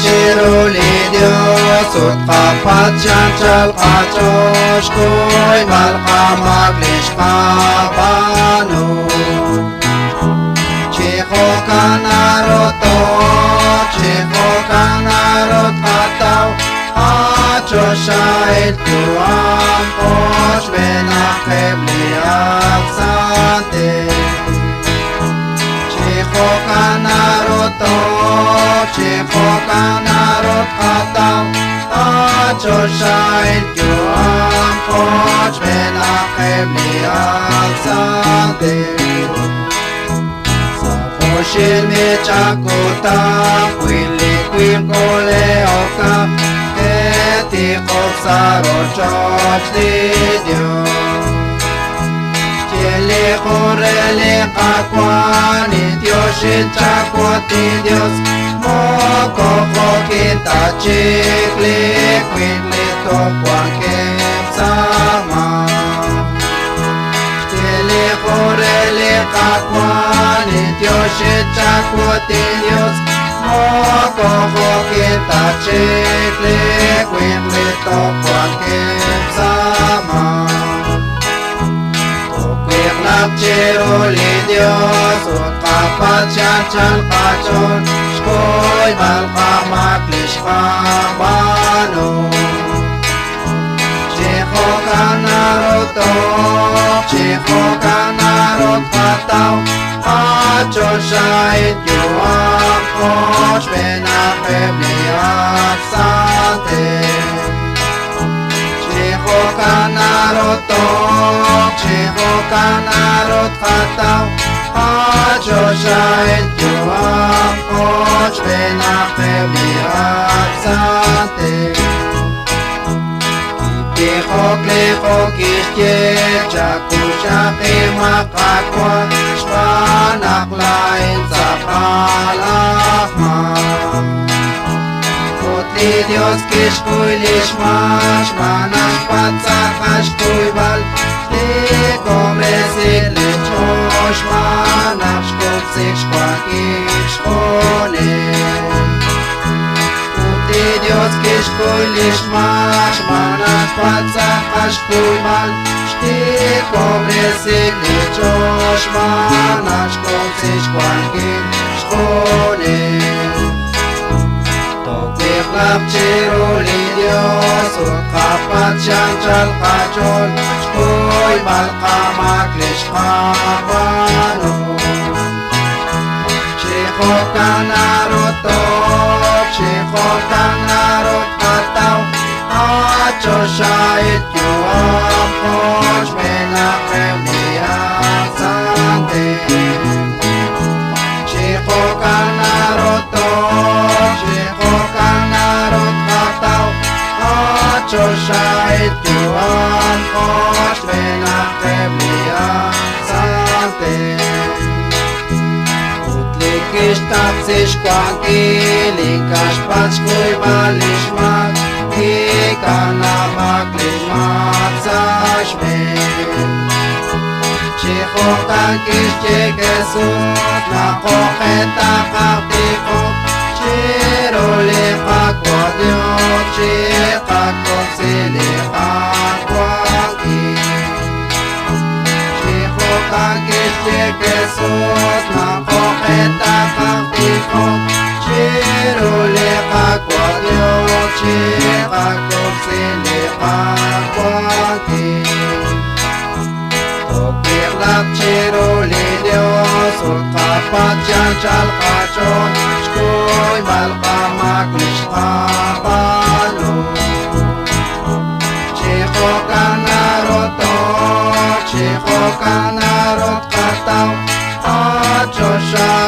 chiru li Dios ut qapatz' chi anchal qach'ool xkuyb'al qamaak li xqab'aanu. Chi jo'kan naru too'ok, chi jo'kan naru tqataw qachoxahil yu'am qochb'eenaqeb' li ak santil. Chi jo'kan naru too'ok, chi jo'kan naru tqataw qachoxahil yu'am qochb'eenaqeb' li ak santil. Sa' oxil mich'akutan wi li winq kole'okaq ke'tiqoq sa' rochoch li Dios. Xye li jun re li Qaawa', nintioxin chawu at Dios, moko jo'kin ta chik li winq li toj wankeb' sa' maak. Xye li jun re li Qaawa', nintioxin chawu at Dios, moko jo'kin ta chik li winq li toj wankeb' sa' maak. To'wiqlaq chiru li Dios ut qapatz' chi anchal qach'ool xkuyb'al qamaak li xqab'aanu. Chi jo'kan naru too'ok, chi jo'kan naru tqataw qachoxahil yu'am qochb'eenaqeb' li ak santil. Chi jo'kan naru too'ok, chi jo'kan naru tqataw qachoxahil yu'am qochb'eenaqeb' li ak santil. Kitijok li jo' kixye chakuxaq inmaak Qaawa' xb'aan naq laa'in tz'aqal aj maak. Ut li Dios kixkuy lix maak xb'aan naq xpatz' tz'aqal xkuyb'al, xtiikob'resi li xch'ool xb'aan naq xkub'si xwankil xjunes. Ut li Dios kixkuy lix maak xb'aan naq xpatz' tz'aqal xkuyb'al, xtiikob'resi li xch'ool xb'aan naq xkub'si xwankil xjunes. To'wiqlaq chiru li Dios ut qapatz' chi anchal qach'ool xkuyb'al qamaak li xqab'aanu. Chi jo'kan naru too'ok, chi jo'kan naru tqataw qachoxahil yu'am qochb'eenaqeb' li ak santil. Chi jo'kan naru too'ok, chi jo'kan naru tqataw qachoxahil yu'am qochb'eenaqeb' li ak santil. Ut li kixtaqsi xwankil ink'a' xpatz' xkuyb'al lix maak, kikanaab'ak li maak sa' xb'een. Chi jo'kan kixye Jesus naq jo'q'e taqaj chiru li Qaawa' Dios chiqakub'si li qawankil. Chi jo'kan kixye Jesus naq jo'q'e taqaj chiru li Qaawa' Dios chiqakub'si li qawankil. To'wiqlaq chiru li Dios ut qapatz' chi anchal qach'ool xkuyb'al qamaak li xqab'aanu. Chi jo'kan naru too'ok, chi jo'kan naru tqataw qachoxahil